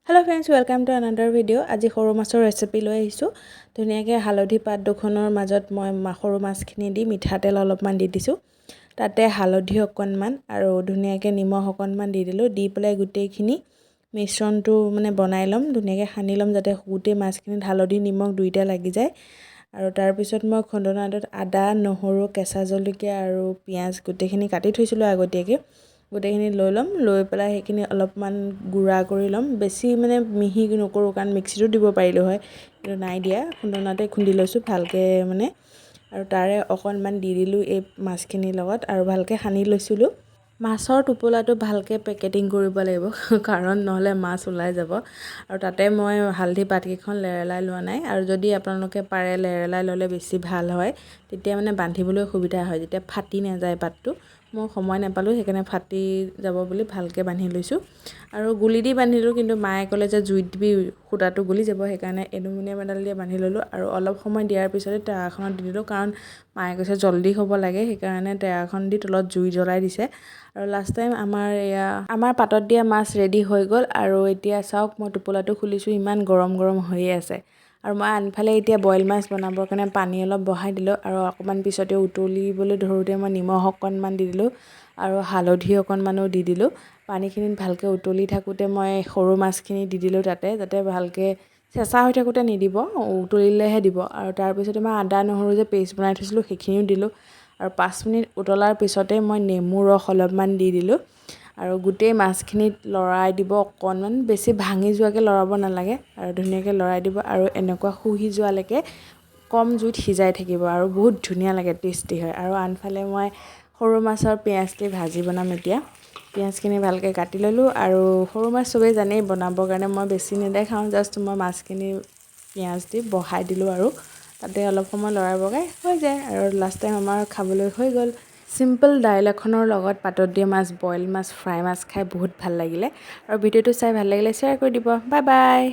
Hello friends, welcome to another video. আজি সৰু মাছৰ ৰেচিপি লৈ আহিছোঁ। ধুনীয়াকৈ হালধি পাত দুখনৰ মাজত মই সৰু মাছখিনি দি মিঠাতেল অলপমান দি দিছোঁ। তাতে হালধি অকণমান আৰু ধুনীয়াকৈ নিমখ অকণমান দি দিলোঁ। দি পেলাই গোটেইখিনি মিশ্ৰণটো মানে বনাই ল'ম, ধুনীয়াকৈ সানি ল'ম, যাতে গোটেই মাছখিনিত হালধি নিমখ দুইটা লাগি যায়। আৰু তাৰপিছত মই খুন্দনাটোত আদা, নহৰু, কেঁচা জলকীয়া আৰু পিঁয়াজ গোটেইখিনি কাটি থৈছিলোঁ আগতীয়াকৈ। গোটেইখিনি লৈ ল'ম, লৈ পেলাই সেইখিনি অলপমান গুড়া কৰি ল'ম। বেছি মানে মিহি নকৰোঁ, কাৰণ মিক্সিতো দিব পাৰিলোঁ হয়, কিন্তু নাই দিয়া, খুন্দনাতে খুন্দি লৈছোঁ ভালকৈ মানে। আৰু তাৰে অকণমান দি দিলোঁ এই মাছখিনিৰ লগত আৰু ভালকৈ সানি লৈছিলোঁ। মাছৰ টোপোলাটো ভালকৈ পেকেটিং কৰিব লাগিব, কাৰণ নহ'লে মাছ ওলাই যাব। আৰু তাতে মই হালধি পাতকেইখন লেৰেলাই লোৱা নাই। আৰু যদি আপোনালোকে পাৰে, লেৰেলাই ল'লে বেছি ভাল হয়। তেতিয়া মানে বান্ধিবলৈ সুবিধা হয়, যেতিয়া ফাটি নাযায় পাতটো। মই সময় নাপালোঁ, সেইকাৰণে ফাটি যাব বুলি ভালকৈ বান্ধি লৈছোঁ। আৰু গুলি দি বান্ধিলোঁ, কিন্তু মায়ে ক'লে যে জুইত দিবি, সূতাটো গলি যাব। সেইকাৰণে এলুমিনিয়াম এডাল দিয়ে বান্ধি ল'লোঁ আৰু অলপ সময় দিয়াৰ পিছতে টেৱাখনত দি দিলোঁ, কাৰণ মায়ে কৈছে জল্দি হ'ব লাগে। সেইকাৰণে টেৱাখন দি তলত জুই জ্বলাই দিছে। আৰু লাষ্ট টাইম আমাৰ এয়া আমাৰ পাতত দিয়া মাছ ৰেডি হৈ গ'ল। আৰু এতিয়া চাওক, মই টোপোলাটো খুলিছোঁ, ইমান গৰম গৰম হৈয়ে আছে। আৰু মই আনফালে এতিয়া বইল মাছ বনাবৰ কাৰণে পানী অলপ বহাই দিলোঁ। আৰু অকণমান পিছতে উতলিবলৈ ধৰোঁতে মই নিমখ অকণমান দি দিলোঁ আৰু হালধি অকণমানো দি দিলোঁ। পানীখিনিত ভালকৈ উতলি থাকোঁতে মই সৰু মাছখিনি দি দিলোঁ তাতে, যাতে ভালকৈ চেঁচা হৈ থাকোঁতে নিদিব, উতলিলেহে দিব। আৰু তাৰপিছতে মই আদা নহৰু যে পেষ্ট বনাই থৈছিলোঁ, সেইখিনিও দিলোঁ। আৰু 5 মিনিট উতলাৰ পিছতে মই নেমু ৰস অলপমান দি দিলোঁ। আৰু গোটেই মাছখিনিত লৰাই দিব অকণমান, বেছি ভাঙি যোৱাকৈ লৰাব নালাগে। আৰু ধুনীয়াকৈ লৰাই দিব আৰু এনেকুৱা শুহি যোৱালৈকে কম জুইত সিজাই থাকিব। আৰু বহুত ধুনীয়া লাগে, টেষ্টি হয়। আৰু আনফালে মই সৰু মাছৰ পিঁয়াজ দি ভাজি বনাম। এতিয়া পিঁয়াজখিনি ভালকৈ কাটি ল'লোঁ। আৰু সৰু মাছ চবেই জানেই বনাবৰ কাৰণে, মই বেছি নেদেখাওঁ। জাষ্ট মই মাছখিনি পিঁয়াজ দি বহাই দিলোঁ আৰু তাতে অলপ সময় লৰাই বগাই হৈ যায়। আৰু লাষ্ট টাইম আমাৰ খাবলৈ হৈ গ'ল। চিম্পল দাইল এখনৰ লগত পাতত দিয়া মাছ, বইল মাছ, ফ্ৰাই মাছ খাই বহুত ভাল লাগিলে। আৰু ভিডিঅ'টো চাই ভাল লাগিলে শ্বেয়াৰ কৰি দিব। Bye bye.